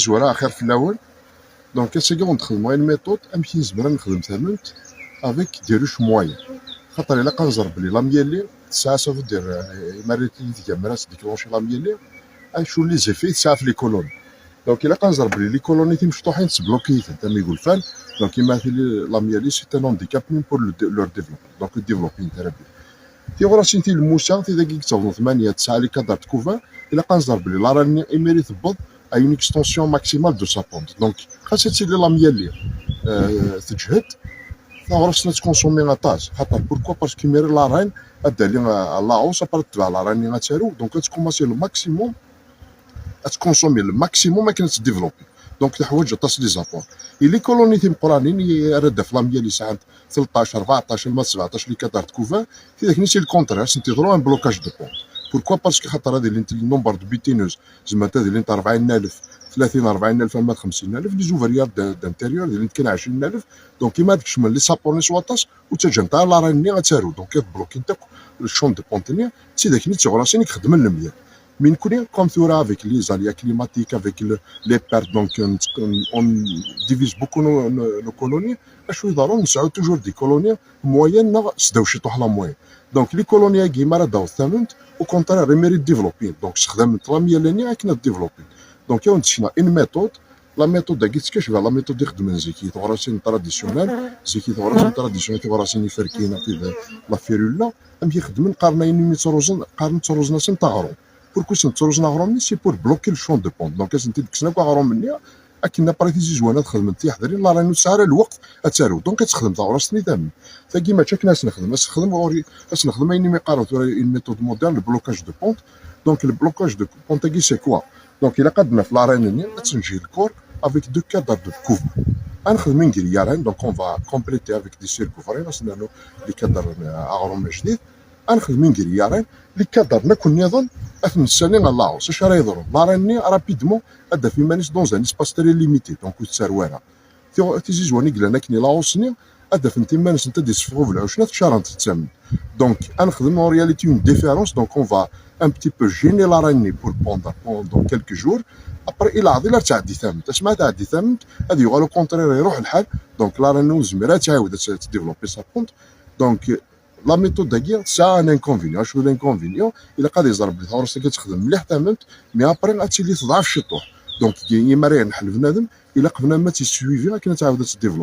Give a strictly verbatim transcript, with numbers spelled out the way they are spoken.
Zora, axir fell-awen. Donc, ass-agi ad nexdem une méthode amek i nezmer ad nexdem tamemt avec des ruches moyennes. Xaṭer ilaq ad nẓer belli la myèlie tesɛa, ça veut dire, euh, imi ara tili tgamra ad tdéclencher la myèlie, acu les effets tesɛa ɣef les colonies. Donc, ilaq ad nẓer belli les colonies timecṭuḥin tesbloki-itent am igulfan. Donc, imi ara tili la myèlie, c'est un handicap même pour le dé-, leur développement. Donc, ur développin ara. Tiɣrasin tilemmusa, tidagi yettawḍen tmanya, tesɛa les cadres de couvain, ilaq ad nẓer belli la reine-nni imir i tewweḍ à une extension maximale de sa pente. Donc, xas ad tili la myèlie, euh, teǧhed, taɣrast-nni ad tkunsumi aṭas. Xaṭer, pourquoi? Parce que imir la reine ad d-tali, euh, à la hausse, après ad tebɛ la reine-nni ad tarew, donc ad tkumassi le maximum, ad tkunsumi le maximum akken ad tdéveloppi. Donc, teḥwaǧ aṭas les apports. Et les colonies timeqqranin i ara d-taf la myèlie sɛant tleṭṭac, rbeɛṭac, alma d sebɛṭac les cadres de couvain, tidak-nni c'est le contraire, ad sent-yeḍru un blocage de pente. Pourquoi? Parce que xaṭer ad ilint le nombre de butineuses, zemrent ad ilint rebɛin alef, tlatin, rebɛin alef, alma d xemsin alef, les ouvrières de, d'intérieur ad ilint kan ɛecrin alef. Donc, imi ad kecmen les apports-nni s waṭas, ur ttaǧǧant ara la reine-nni ad tarew. Donc, ad bloquint akk le champ de pente-nni, d tidak-nni d tiɣrasin i ixeddmen lemyal. Mais nekkni, comme tura, avec les aléas climatiques, avec le, les pertes, donc, on, on divise beaucoup nos, nos, nos colonies. Acu iḍerrun, nesɛu toujours des colonies moyennes neɣ seddaw ciṭuḥ la moyenne. Donc, les colonies-agi, mi ara d-taweḍ tamemt, au contraire, imir i développin. Donc, sexdament la myèlie-nni akken ad développin. Donc, ad wen-d-sekneɣ une méthode. La méthode-agi tettkac ɣer la méthode i xeddmen zik i teɣrasin traditionnelles, zik i teɣrasin traditionnelles, tiɣrasin iferkin, akked la férule-a, amek i xeddmen, qqaren ayen umi ttruẓen, qqaren ttruẓen-asen aɣrum. Pourquoi i sen-ttruẓen aɣrum-nni? C'est pour bloquer le champ de pente. Donc, ad sen-id-kksen akk aɣrum-nni, akken après tizizwa ad xedment tiḥdarin, la reine ur tesɛi ara lweqt ad tarew. Donc, ad texdem taɣrast-nni tamemt. Tagi mačči akken ad s-nexdem. Ad s-nexdem ɣur-, ad s-nexdem ayen umi qqaren tura une méthode moderne, le blocage de pente. Donc, le blocage de pente-agi, c'est quoi? Donc, ilaq ad naf la reine-nni, ad tenǧi le corps avec deux cadres de couvain. Ad nexdem une grille à reine, donc on va compléter avec des cirques ouvrés, ad s-nernu les cadres, euh, aɣrum ajdid. Ad nexdem une grille à reine, les cadres-nni akk nniḍen ad ten-nessali à la hausse. Acu ara yeḍrun? La reine-nni, rapidement, ad d-taf iman-is dans un espace très limité, donc ur tettarew ara. Ti-, tizizwa-nni yellan akken i la hausse-nni, ad d-afent iman-nsent ad d-yessefɣu belɛuc-nni, ad t-ččarent d tamemt. Donc, ad nexdem en réalité une différence, donc on va un petit peu gêner la reine-nni pour pondre pendant quelques jours. Après, i leɛḍil ad tɛeddi tamemt. Asmi ara tɛeddi tamemt, ad yuɣal au contraire iruḥ lḥal. Donc, la reine-nni ur tezmir ad tɛiwed ad t-, ad tdévelopper sa pente. Donc, la méthode-agi tesɛa un inconvénient. Acu l'inconvénient? Ilaq ad iẓer belli taɣrast-agi ad texdem mliḥ tamemt, mais après ad tili teḍɛef ciṭuḥ. Donc, imi ara yenḥel bnadem, ilaq bnadem ad tt-yessuivi akken ad tɛawed ad tdévelopper.